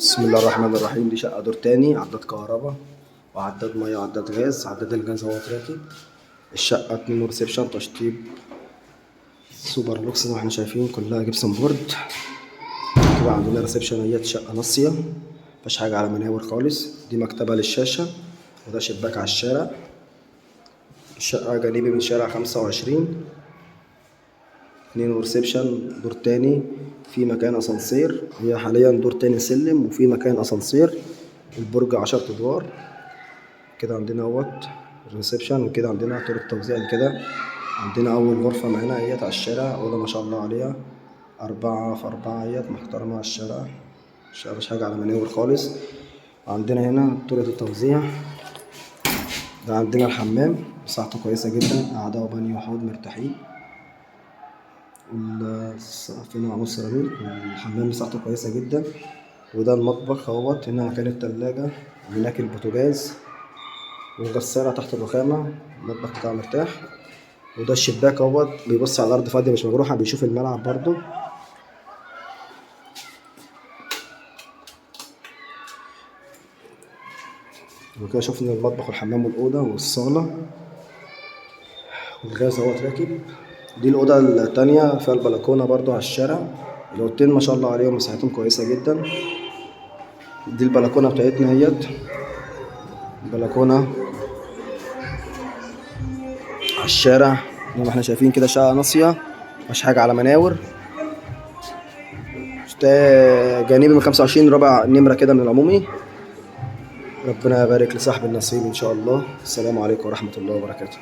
بسم الله الرحمن الرحيم. دي شقة دور تاني، عداد كهرباء وعداد مية وعداد غاز. عداد الغاز هو راكب. الشقة 2 reception، تشطيب سوبر لوكس زي ما احنا شايفين، كلها gypsum board. كده عندنا reception اهيت، شقة ناصية مفيهاش حاجة على مناور خالص. دي مكتبة للشاشة وده شباك على الشارع. الشقة جانبي من شارع 25، 2 reception دور تاني، في مكان اسانسير. هي حاليا دور تاني سلم وفي مكان اسانسير. البرج 10 ادوار. كده عندنا اهوت ال reception، وكده عندنا طرق توزيع. كده عندنا اول غرفة معانا اهيت على الشارع، اوضة ما شاء الله عليها 4 في 4 اهيت محترمة على الشارع، مش حاجة على مناور خالص. عندنا هنا طرق التوزيع. ده عندنا الحمام، مساحته كويسة جدا، قعدة وبانيو وحوض مرتاحين. والسقف هنا معمول سيراميك، والحمام مساحته كويسة جدا. وده المطبخ اهوت، هنا مكان التلاجة وهناك البوتاجاز والغسالة تحت الرخامة. المطبخ بتاعه مرتاح. وده الشباك اهوت بيبص على الأرض فاضية مش مجروحة، بيشوف الملعب برضو. وكده شفنا المطبخ والحمام والأوضة والصالة والغاز اهوت راكب. دي الأوضة التانية فيها البلكونة برضو على الشارع. الأوضتين ما شاء الله عليهم مساحتهم كويسة جدا. دي البلكونة بتاعتنا اهيت، بلكونة على الشارع زي ما احنا شايفين كده. شقة ناصية مفيهاش حاجة على مناور. جانبي من 25 ربع نمرة كده من العمومي. ربنا يبارك لصاحب النصيب إن شاء الله. السلام عليكم ورحمة الله وبركاته.